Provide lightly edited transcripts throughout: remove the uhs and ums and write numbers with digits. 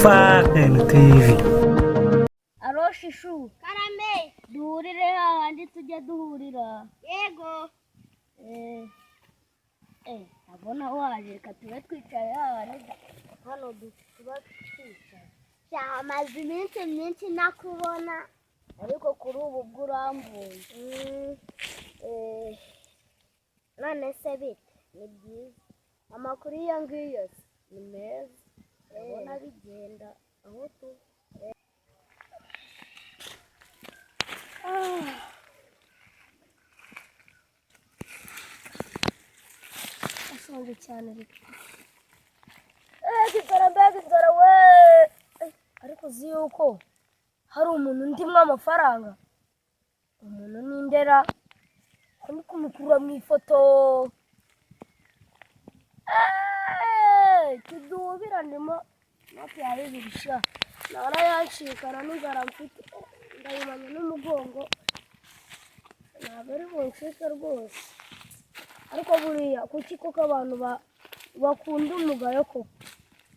Fun TV. Alo shishu. Karame. Duhurire hahandi tujya duhurira. Yego. Ndabona waje, reka tube twicaye hahandi hano tuba twicaye. Byamaze iminsi myinshi nakubona. Ariko kuri ubu bwo urambuye. None se bite? Ni byiza, amakuru iyo ngiyo se ni meza, ndabona bigenda aho tu. Ashonje cyane reka. Mbega inzara, mbega inzara we! Ariko uzi yuko hari umuntu ndimwo amafaranga, umuntu n'indera ko ndi kumukurura mu ifoto. Kidubira ndimo inote ya 2 sha, narayanshikana n'inzara mfite, ndayimanya n'umugongo ntabwo ari buncike rwose. Ariko buriya kuki koko abantu bakunda umugayo koko?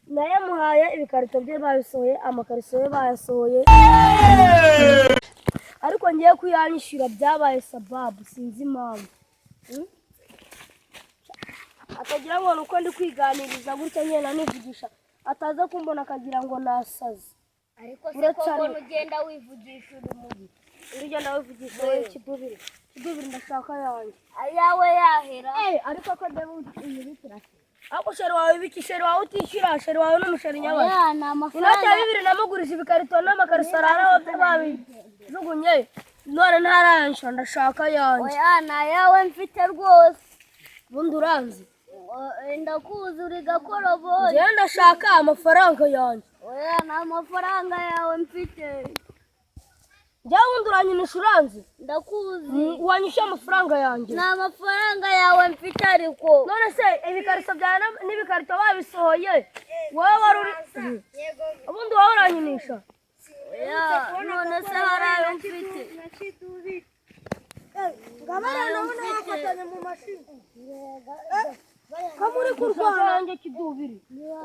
Nayamuhaye, ibikarito bye babisohoye, amakariso ye bayasohoye, ariko ngiye kuyanyishyura byabaye sababu, sinzi impamvu. Atagira ngo ni uko ndi kwiganiriza gutya ngenda nivugisha, ataza kumbona akagira ngo nasaze. Ariko se Uretse ko mbona ugenda wivugisha uri mubi? Uri ugenda wivugisha wowe kidubiri, kidubiri, ndashaka yanjye. Ayawe yahera. Ariko ko ndeba uyibikira, ariko chéri wawe ibiki? Chéri wawe utishyura, chéri wawe n'umuchéri nyabaye. Oya, ni Inoti ya amafaranga. 2 namugurije ibikarito n'amakariso, araraho babijugunye, none ntarayanshyura, ndashaka yanjye. Oya, ni ayawe mfite rwose. Ubundi uranzi? Ndakuzi, uri gakoroboyi. Njyewe ndashaka amafaranga yanjye. Oya, ni amafaranga yawe mfite. Njyewe ubundi uranyinisha, uranzi? Ndakuzi. Wanyishyuye amafaranga yanjye. Ni amafaranga yawe mfite ariko. None se ibikariso byawe n'ibikarito babisohoye, wowe wari uri? Ubundi wowe uranyinisha. Oya, none se hari ayo mfite? Ngabara nabona bafatanye mu mashini ko muri kurwana. Yanjye kidubiri.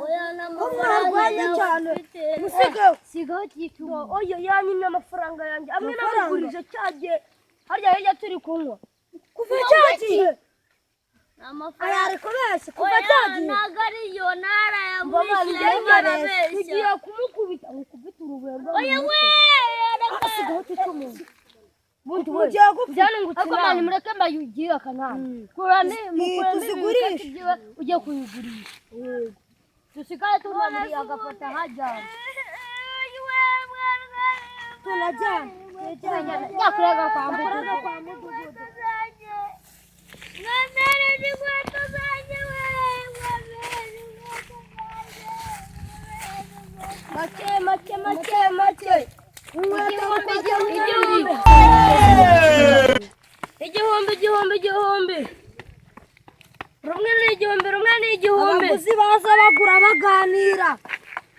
Oya, ni amafaranga Mwarwanye yawe cyane. mfite. Musigeho. Sigaho cyituma. Oya, yanyimye amafaranga yanjye amwe Amafaranga? namugurije cyagiye harya hirya turi kunywa. Kuva cyagiye Ni amafaranga. aya ari kubeshya kuva Oya, cyagiye. ntabwo ariyo, Mbona narayamwishyuye, arabeshya. tugiye kumukubita, ngukubita urubuye rwo mu Oya we, mutwe. reka. Asigaho cyo umuntu bundi we. Mugiye gupfa. Byanungutse. Ariko mani, mureke mbayugire akanama kuramo, mukuremo tuzigurishe. ibikatsi byiwe ujye kuyigurisha, dusigare tunamuriye agafata hajyana. Tunajyana. Yakurega kwa mbuga. Kwa mudugudu. Mwemerere inkweto zanjye we, mwemerere inkweto zanjye. Make make make make, igihumbi, igihumbi, igihumbi, igihumbi, igihumbi, rumwe ni igihumbi, rumwe ni igihumbi. Abaguzi baza bagura baganira.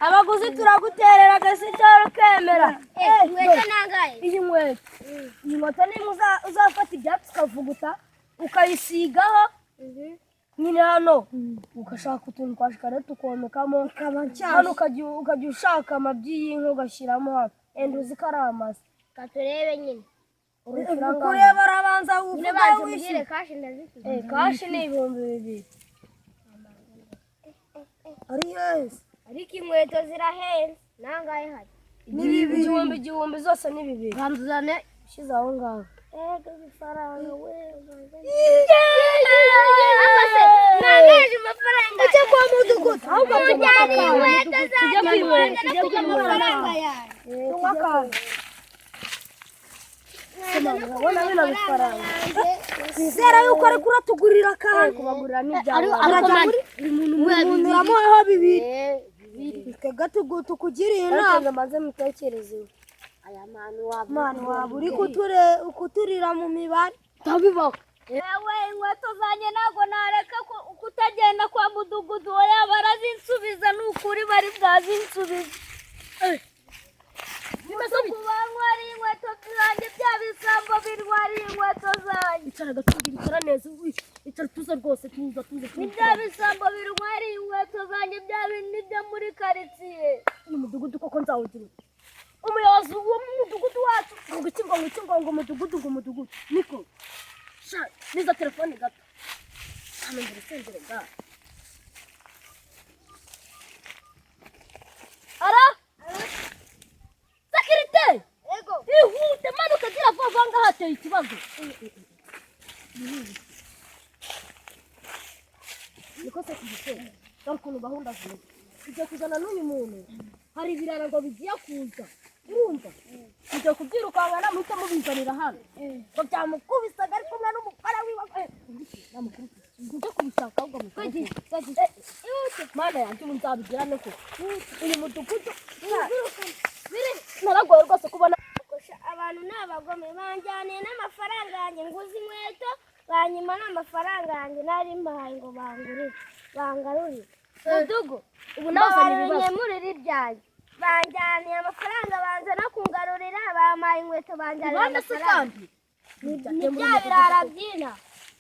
Abaguzi turaguterera agasitari ukemera. Inkweto nangahe? Iyi nkweto nimwe uzafata ibyatsi ukavuguta ukayisigaho nyine hano, ugashaka utuntu twa shikarete ukomekamo Ikaba hano. nshyashya. Ukajya ushaka amabyi y'inka ugashyiramo hano, enda uzi ko ari amazi. Reka turebe nyine. Urishyura angahe? Kureba arabanza Nyine uvuga banza wishyura. umbwire cash ndazifite. Cash ni 2000. Ari yesi. Ariko inkweto zirahenze. Nangahe hari? Ni 2. Igihumbi, igihumbi, zose ni 2. Banza uzane. Ushyize aho ngaho. Ego ifaranga we. Nangaje amafaranga. Ujye kwa mudugudu ahubwo. Ujyane inkweto Tujye zanjye. kwinywera, tujye Tujye kwinywera. amafaranga yanjye. Tunywa akantu. Urabona bino bifaranga? Twizera yuko ari kuratugurira akantu. Kubagurira Ariko n'ibyangombwa. ariko mani, Buri muntu uramuhaho 2, twebwe tukugiriye inama. Ariko mbanze mutekerezeho. Aya mani waba Mani, waba uri kuturira mu mibare. Ndabibaho. Yewe, inkweto zanjye ntabwo nareka kutagenda kwa mudugudu. Oya, barazinsubiza, ni ukuri bari bwazinsubiza. Bimeze bite? Bantwariye inkweto zanjye, bya bisambo bintwariye inkweto zanjye. Icara gatugira, icara neza, icara tuza rwose, tuza tuza. Ni Tuza. bya bisambo bintwariye inkweto zanjye, bya bindi byo muri karitsiye. Uyu mudugudu koko nzawugira ute? Umuyobozi w'umudugudu wacu ngo iki, ngo iki, ngo umudugudu, ngo umudugudu niko sha nizo telefone gato hano mbere sengere ga ara sécurité. Ego. Ihute, manuka gira vuba vuba, ngaha hateye ikibazo. Niko sécurité, dore ukuntu gahunda zimeze. Tugiye kuzana n'uyu muntu, hari ibirara ngo bigiye kuza, urumva mugiye kubyirukankana, muhite mubizanira hano. Ngo byamukubisaga ari kumwe n'umugore wiwe. Namukubise, mujye kubishaka ahubwo mukore. Mana yanjye, ubu nzabigira ne koko? Uyu mudugudu naragoye rwose kubona. Abantu ni abagome, banjyaniye n'amafaranga yanjye. Nguze inkweto, banyima n'amafaranga yanjye nari mbahaye ngo bangurire, bangarurire. Mudugu, Ubu nawe uzana ibibazo. Nkemurire ibyanjye. Banjyaniye amafaranga, banza no kungarurira, bampaye inkweto, banjyanira Bande se? amafaranga. Kandi Ni bya birara byina.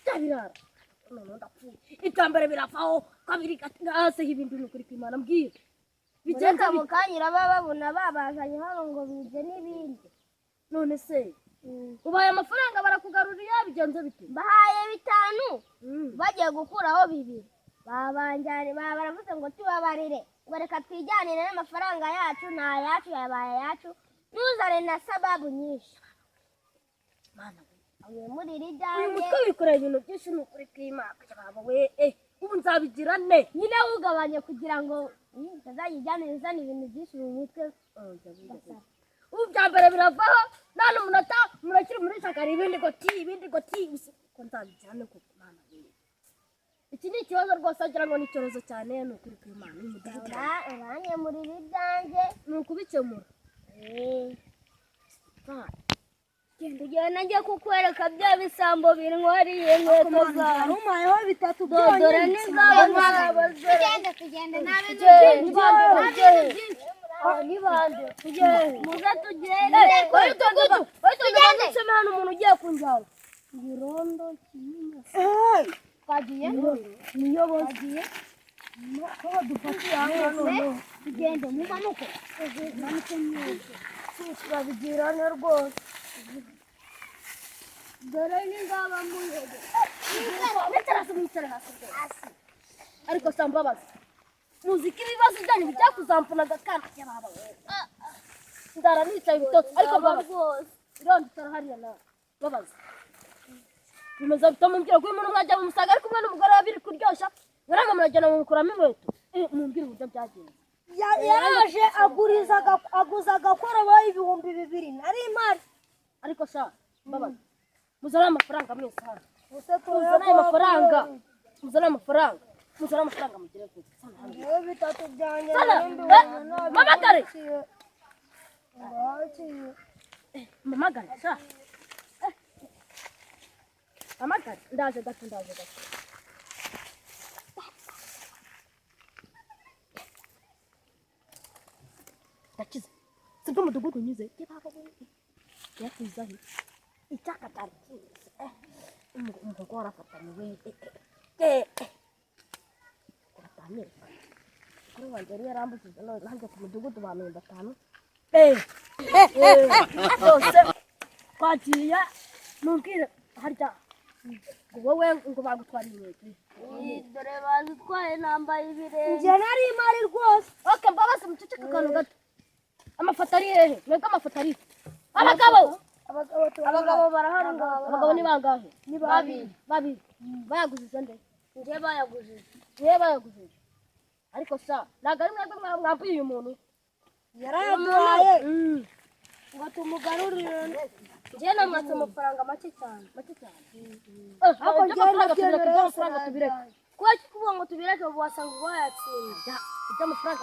Bya birara, none ndapfuye. Ibya mbere biravaho, kabiri hasi ibindi. Ni ukuri kw'Imana, mbwira bigenze Reka mu bite? kanya uraba babona babazanye hano ngo bibye n'ibindi. None se ubaye amafaranga barakugarurira, bigenze bite? Bahaye 5, bagiye gukuraho 2, babanjyane baba baravuze ngo tubabarire, ngo reka twijyanire n'amafaranga yacu, ni ayacu, yabaye ayacu, ntuzane na sababu nyinshi. Mana we! Wimurire Uyu ibyanjye. mutwe wikoreye ibintu byinshi, ni ukuri kw'Imana baba we. Ubu nzabigira ne? Nyine wugabanye kugira ngo utazajya uzana ibintu byinshi mu mutwe. Ubu bya mbere biravaho, nta n'umunota murakiri muri shakari, ibindi ngo ti, ibindi ngo ti. Ko nzabigira ne koko? Mana we, iki ni ikibazo rwose, wagira ngo ni icyorezo cyane, ni ukuri kw'Imana. Uyu mudugudu Uranyemurira ibyanjye. Ni ukubikemura. Tugenda, njye kukwereka bya bisambo bintwariye inkweto zawe. Umpayeho 3 Dore byonyine. n'ingabo zabo. Tugende, tugende, nta bintu. Ni bande? Muze tugende. Oya mudugudu, oya mudugudu, nsome hano umuntu ugiye kunjyana. Irondo kinini. Twagiye. Niyo bagiye ko badufatiye aha ngaha noneho. Tugende, mumanuke. Turabigirane rwose. Dore n'ingabo muyobo. Mwicara hasi, mwicara hasi rwose. Ariko sha mbabazi, muzi ko ibibazo byanyu bijya kuzampuna agakanda cy'ababa we. Ndara nicaye ibitotsi, ariko mbabazi. Rwose. Irondo, icara hariya nawe. Mbabazi, bimeze bite? Mumbwira ko uyu muntu mwajya mumusanga ari kumwe n'umugore we, biri kuryoshya, muranga muragenda mumukuramo inkweto. Mumbwire uburyo byagenze. Yaraje aguriza aguza agakoroboyi 2000, nari impari. Ariko sha mbabazi, muzane amafaranga mwese hano. Ubuse Muzane ayo mafaranga, muzane amafaranga, muzane amafaranga, mugire vuba. Sana hano. Yewe, 3 byanjye. Sana, nari mbibonye nabi. mpamagare. Ngahaciye. Mpamagare sha. Mpamagare, ndaje gato, ndaje gato. Ndakize, sibwo umudugudu unyuze yakuzahe icyaka cyari kizi. Umugogo warafatanye we. Uratanyereka kuri wanjye yari yarambukije, none nanjye ku mudugudu bamenye 5 rwose. Twagiye, numbwire harya ngo wowe ngo bagutwara inkweto? Dore bazitwaye, nambaye ibirenge. Njye nari impari rwose. OK, mbabazi, muceceke akantu gato. Amafoto ari hehe mwebwe? Amafoto ari he? Abagabo. Abagabo. Abagabo barahari ngo. Abagabo ni bangahe? Ni babiri. Babiri bayagujije nde? Njye bayagujije. Niwe bayagujije? Ariko sha, ntabwo ari mwebwe mwambuye uyu muntu? Yarayaduhaye Ngo tumugarurire. Njye namwatse amafaranga make cyane. Make cyane. Ariko njyewe Iby'amafaranga tubireke. nabyemera yose. Iby'amafaranga tubireke. Narayaduhaye. Kuba kuvuga ngo tubireke, ubu wasanga wayatsinze. Iby'amafaranga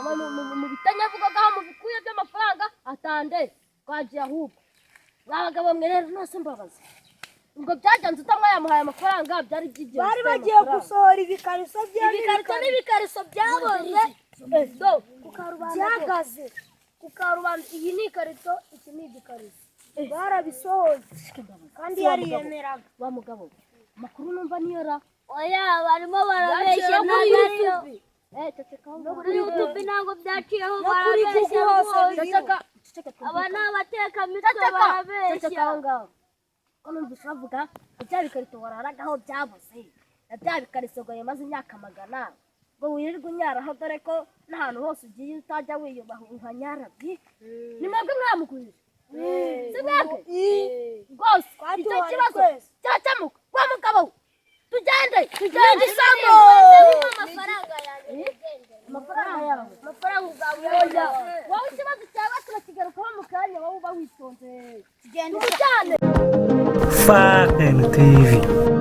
mu bitanyavugaga aho mubikuye by'amafaranga atande, twagiye ahubwo. Mwa bagabo mwe rero, nose mbabaza, ubwo byagenze utamwa yamuhaye amafaranga, byari byigenze? Bari bagiye gusohora ibikariso bye. Ibikarito n'ibikariso byaboze Do Byagaze. Ku karubanda, iyi ni ikarito, iki ni igikarito, barabisohoye kandi yariyemeraga. Wa mugabo we, amakuru numva niyo ra? Oya, barimo barabeshya. Byaciye no Ntabwo kuri ariyo. YouTube. Eh, ceceka aho No ngaho. kuri Kuri YouTube ntabwo byaciyeho. No kuri Barabeshya Google hose rwose. biriho. Ceceka, ceceka. Aba ni abatekamitwe. Ceceka, ceceka Barabeshya. aho ngaho. Ko numvise bavuga ngo bya bikarito wararagaho byabuze, na bya bikariso ngo bimaze imyaka magana, ngo wirirwe unyaraho, dore ko n'ahantu hose ugiye utajya wiyubaha uhanyarabye. Ni mwebwe mwamugurije? Si mwebwe rwose icyo Twatuhaye kibazo twese. cyakemuka. Wa mugabo we, tugende, tugende. Igisambo. Amafaranga yanjye nigendere. Amafaranga yawe? Amafaranga uzaba Oya, uyabona. wowe ikibazo cyawe turakigarukaho mu kanya, wowe uba witonze. Tugende. Tujyane. Farden TV.